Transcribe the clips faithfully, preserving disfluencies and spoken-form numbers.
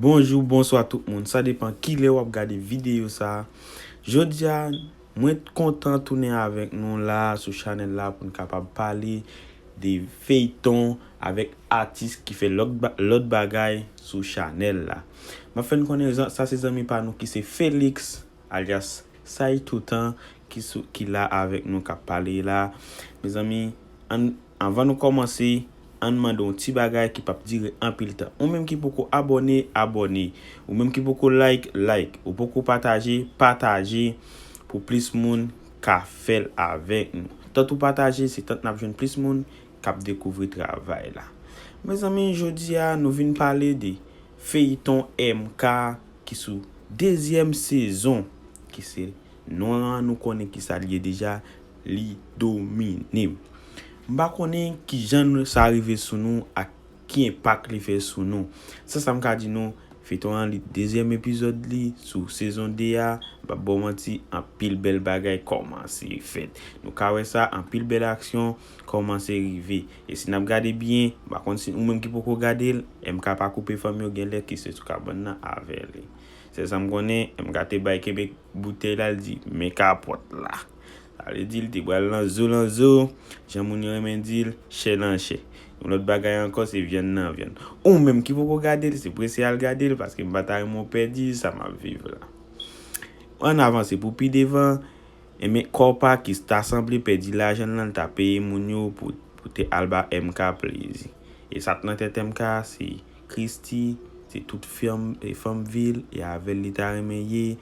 Bonjou, bonswa tout moun. Sa depan kilè w ap gade videyo sa a. Jodi a, mwen kontan tounen avèk nou la sou chanèl la pou n kapab pale de feyton avèk atis ki fè lòt ba-, lòt bagay sou chanèl la. M ap fè n konnen zan-, sa se zanmi pa nou ki se Felix, alyas Say Toutan, ki sou, ki la avèk nou, k ap pale la. Mezanmi, ann, anvan nou kòmanse, ann mande yon ti bagay ki p ap dire anpil tan. Ou menm ki poko abòne, abòne. Ou menm ki poko like, like. Ou poko pataje, pataje pou plis moun ka fè l avèk nou. Tant ou pataje, se tant n ap jwenn plis moun k ap dekouvri travay la. Mezanmi, jodi a, nou vin pale de feyton M K ki sou dezyèm sezon, ki se non an, nou konnen ki sa l ye deja, li domine. M pa konnen ki jan nou, sa rive sou nou ak ki enpak li fè sou nou. Sèl sa m ka di nou, feyton an li dezyèm epizòd li sou sezon de a, m p ap ba w manti, anpil bèl bagay kòmanse fèt. Nou ka wè sa, anpil bèl aksyon kòmanse rive. E si n ap gade byen, m pa konn si ou menm ki poko gade l, M K pa koupe fanm yo genlè ki se sou kabann nan avè li. Sèl sa m konnen, M K te bay kenbe boutèy la, l di, "Men kapòt la." Sa vle di, l te pral nan zo, nan zo, jan moun yo renmen di l, chè nan chè. Yon lòt bagay ankò, se vyann nan vyann. Ou menm ki poko gade l, se prese al gade l, paske m pa ta renmen w pèdi sa m ap viv la. Ann avanse pou pi devan, enben, Kòpa ki ta sanble pèdi lajan l lan, l ta peye moun yo pou, pou te al ba M K plezi. E sa k nan tèt M K, se Christie, se tout fanm, e fanm vil, e avè l li ta renmen ye.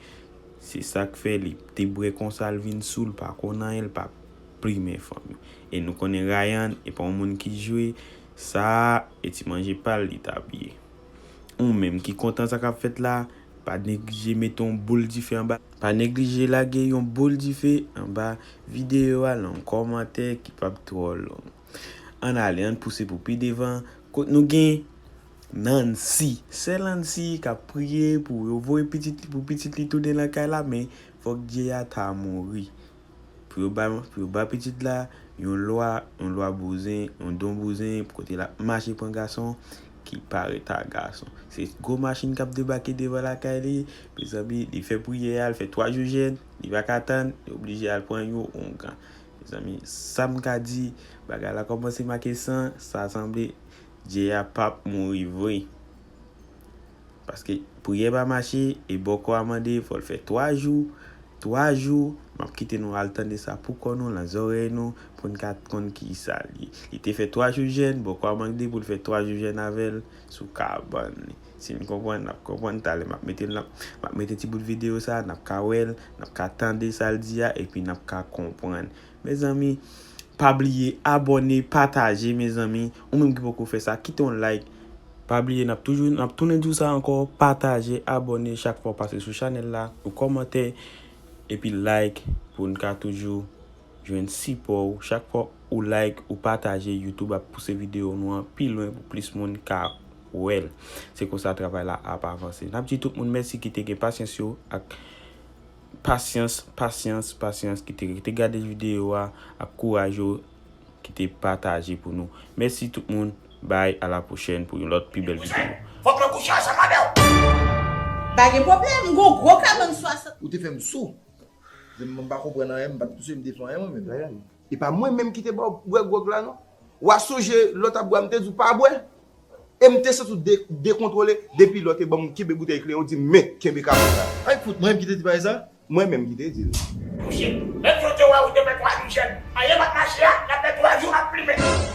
Se sa k fè li te bwè konsa, l vin sou, l pa konn anyen, l pa plimen fanm yo. E nou konnen Ryan, e pa yon moun ki jwe, sa, e ti manje pa l li t ap ye. Ou menm ki kontan sa k ap fèt la, pa neglije mete yon boul dife anba, pa neglije lage yon boul dife anba videyo a, nan yon kòmantè ki p ap twò long. Ann ale, ann pouse pou pi devan, kot nou gen Nancy. Sè Nancy k ap priye pou yo voye pitit li, pou pitit li tounen lakay la, men fòk Dye a ta mouri. Pou yo ba, pou yo ba pitit la yon lwa, yon lwa bouzen, yon don bouzen, pou kote l ap mache pran gason ki parèt a gason. Se gwo machin k ap debake devan lakay li, mezanmi, li fè priyè a, li fè twa jou jèn, li pa ka tann, li oblije al pran yon oungan. Mezanmi, sa m ka di, bagay la kòmanse make sans, sa sanble Dye a p ap mouri vre. Paske priyè pa mache, e bòkò a mande, fò l fè twa jou, twa jou, m ap kite nou al tande sa pou kò nou, nan zòrèy nou, pou n ka konn ki sa l ye. Li te fè twa jou jèn, bòkò a mande pou l fè twa jou jèn avè l sou kabann li. Si n konprann, n ap konprann talè. M ap mete, m ap, m ap mete ti bout videyo sa, n ap ka wè l, n ap ka tande sa l di a, epi n ap ka konprann. Mezanmi, pa bliye abòne, pataje, mezanmi. Ou menm ki poko fè sa, kite yon like. Pa bliye, n ap toujou, n ap tounen di w sa ankò, pataje, abòne chak fwa w pase sou chanèl la, ou kòmante, epi like pou n ka toujou jwenn sipò w. Chak fwa ou like, ou pataje, YouTube ap pouse videyo nou an pi lwen pou plis moun ka wè l. Se konsa travay la ap avanse. N ap di tout moun mèsi ki te gen pasyans yo ak pasyans, pasyans, pasyans, ki te rete gade videyo a, ak kouraj yo, ki te pataje pou nou. Mèsi tout moun. Bye, a la pwochèn pou yon lòt pi bèl videyo. Fòk mwen kouche ansanm avè w. Pa gen pwoblèm, m gon gwo kabann swasant. Ou te fè m sou. M pa konprann anyen, m pa t sou, m te fè anyen mwen menm. E pa mwen menm ki te ba w bwè gwòg la non. W a sonje lòt ap bwè, m te di w pa bwè. E m te santi w de-, dekontwole, depi lè w te ban m kenbe boutèy kle, w di m, "Men, kenbe kabrit la." Ay fout, mwen menm ki te di bagay sa? Mwen menm ki te di l. Mouche, menm jan w te wè ou te fè twa jou jèn, anyen pa t mache a, n ap fè twa jou ap plimen.